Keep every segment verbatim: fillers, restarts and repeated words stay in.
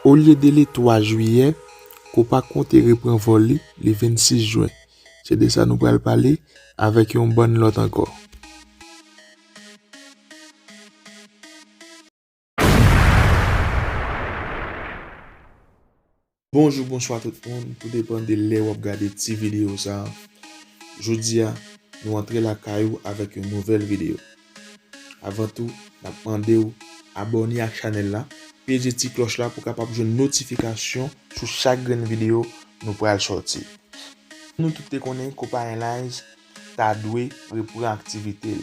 Olye de le twa jiyè, Copa konte repran vòl li le vennsis jen. Se de sa nou pral pale avèk yon bann lòt ankò. Bonjou, bonswa tout moun, tou depann de lè w ap gade ti videyo sa a. Jodi a, nou antre lakay ou avèk yon nouvèl videyo. Avan tou, n ap mande w abòne ak chanèl la, peze ti klòch la pou w kapab jwenn notifikasyon sou chak grenn videyo nou pral sòti. Nou tout te konnen Copa Airlines ta dwe repran aktivite l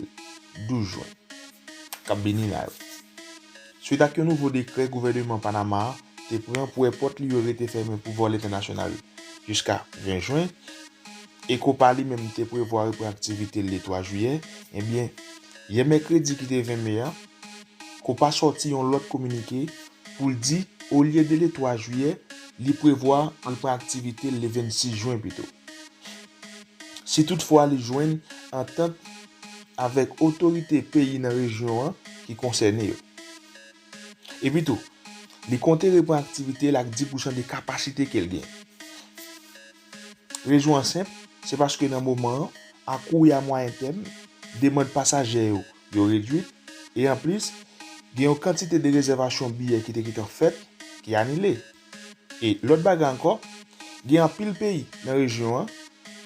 douz jen k ap vini la yo. Swit ak yon nouvo dekrè gouvèneman Panama a te pran pou èpòt li yo rete fèmen pou vòl entènasyonal jiska ven jen, e Copa li menm te prevwa repran aktivite l le twa jiyè, ebyen, yè mèkredi ki te ven me a, Copa sòti yon lòt kominike pou l di, olye de le twa jiyè, li prevwa repran aktivite l le vennsis jen pito. Si toutfwa li jwenn antant avèk otorite peyi nan rejyon an ki konsène yo. Epi tou, li konte repran aktivite l ak dis pousan de kapasite ke l gen. Rezon an senp, se paske nan moman an, a kou e a mwayen tèm, demann pasaje yo, yo redui, e anplis, gen yon kantite de rezèvasyon biyè ki te gentan fèt, ki anile. E lòt bagay ankò, gen anpil peyi nan rejyon an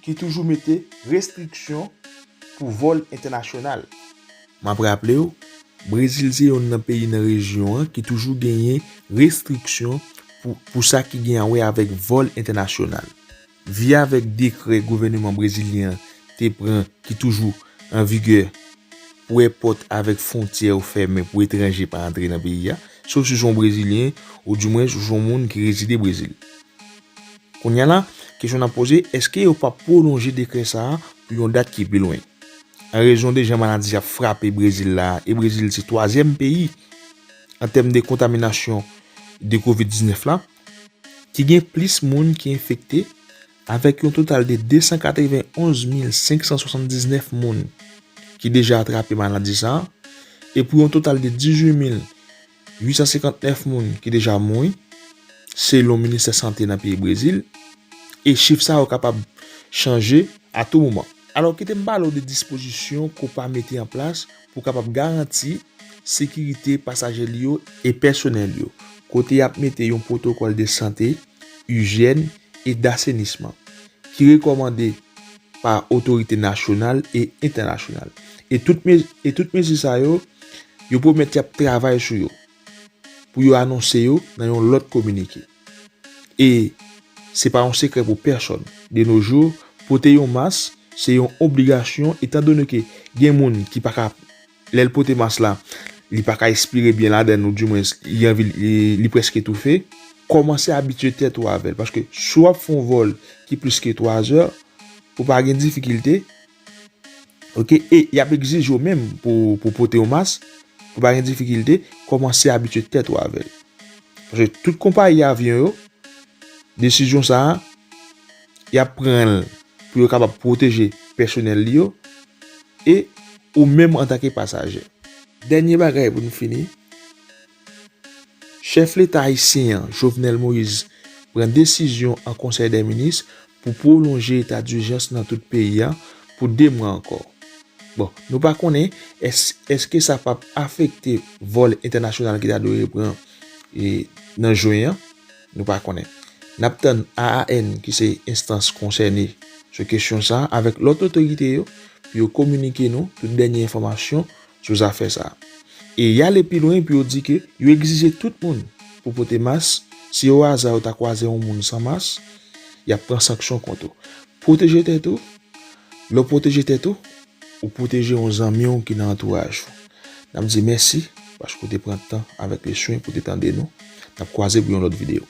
ki toujou mete restriksyon pou vòl entènasyonal. M ap raple w, Brezil se yonn nan peyi nan rejyon an ki toujou genyen restriksyon pou, pou sa ki gen a wè avèk vòl entènasyonal. Via avèk dekrè gouvèneman brezilyen an te pran ki toujou an vigè pou èpòt avèk fwontyè yo fèmen pou etranje pa antre nan peyi a, sof si w se yon Brezilyen, ou dimwens ou se yon moun ki rezide Brezil. Kounye a la, kesyon n ap poze, èske yo p ap pwolonje dekrè sa a pou yon dat ki pi lwen? An rezon de jan maladi ap frape Brezil la, e Brezil se twazyèm peyi an tèm de kontaminasyon de kovid diznèf la, ki gen plis moun ki enfekte, avèk yon total de de san katrevenn onz mil senk san swasanndiznèf moun ki deja atrape maladi sa a, e pou yon total de dizuit mil uit san senkantnèf moun ki deja mouri, selon Ministè Sante nan peyi Brezil, e chif sa yo kapab chanje a tou moman. Alò, kite m pale w de dispozisyon Copa mete an plas pou kapab garanti sekirite pasaje li yo e pèsonèl yo, kote y ap mete yon pwotokòl de sante, ijyèn e dasenisman, ki rekòmande pa otorite nasyonal e entènasyonal. E tout me-, e tout mezi sa yo, yo pwomèt y ap travay sou yo, pou yo anonse yo nan yon lòt kominike. E se pa yon sekrè pou pèsonn. De nos jours, pote yon mas, se yon obligasyon, etandone ke gen moun ki pa ka, lè l pote mas la, li pa ka espire byen ladan l, ou dimwens, li anvi, li, li prèske toufe. Kòmanse abitye tèt ou avè l, paske si w ap fè yon vòl ki plis ke twa zè, ou pa gen difikilte, oke, e y ap egzije w menm pou, pou pote yon mas, ou pa gen difikilte, kòmanse abitye tèt ou avè l. Paske tout konpayi avyon yo, desizyon sa a, y ap pran l pou yo kapab pwoteje pèsonèl li yo e ou menm antanke pasaje. Dènye bagay pou n fini, chèf leta ayisyen an, Jovenel Moïse, pran desizyon an Konsèy dè Minis pou pwolonje eta dijans nan tout peyi a pou de mwa ankò. Bon, nou pa konnen èske sa p ap afekte vòl entènasyonal ki ta dwe repran, e, nan jen an. Nou pa konnen. N ap tann A A N, ki se enstans konsène sou kesyon sa a, avèk lòt otorite yo, pou yo kominike nou tout dènye enfòmasyon sou zafè sa a. E y ale pi lwen pou yo di ke yo egzije tout moun pou pote mas. Si o aza yo ta kwaze yon moun san mas, y ap pran sanksyon kont ou. Pwoteje tèt ou. Lè w pwoteje tèt ou, ou pwoteje yon zanmi w ki nan antouraj ou. N ap di mèsi paske w te pran tan avèk leswen pou te tande nou. N ap kwaze pou yon lòt videyo.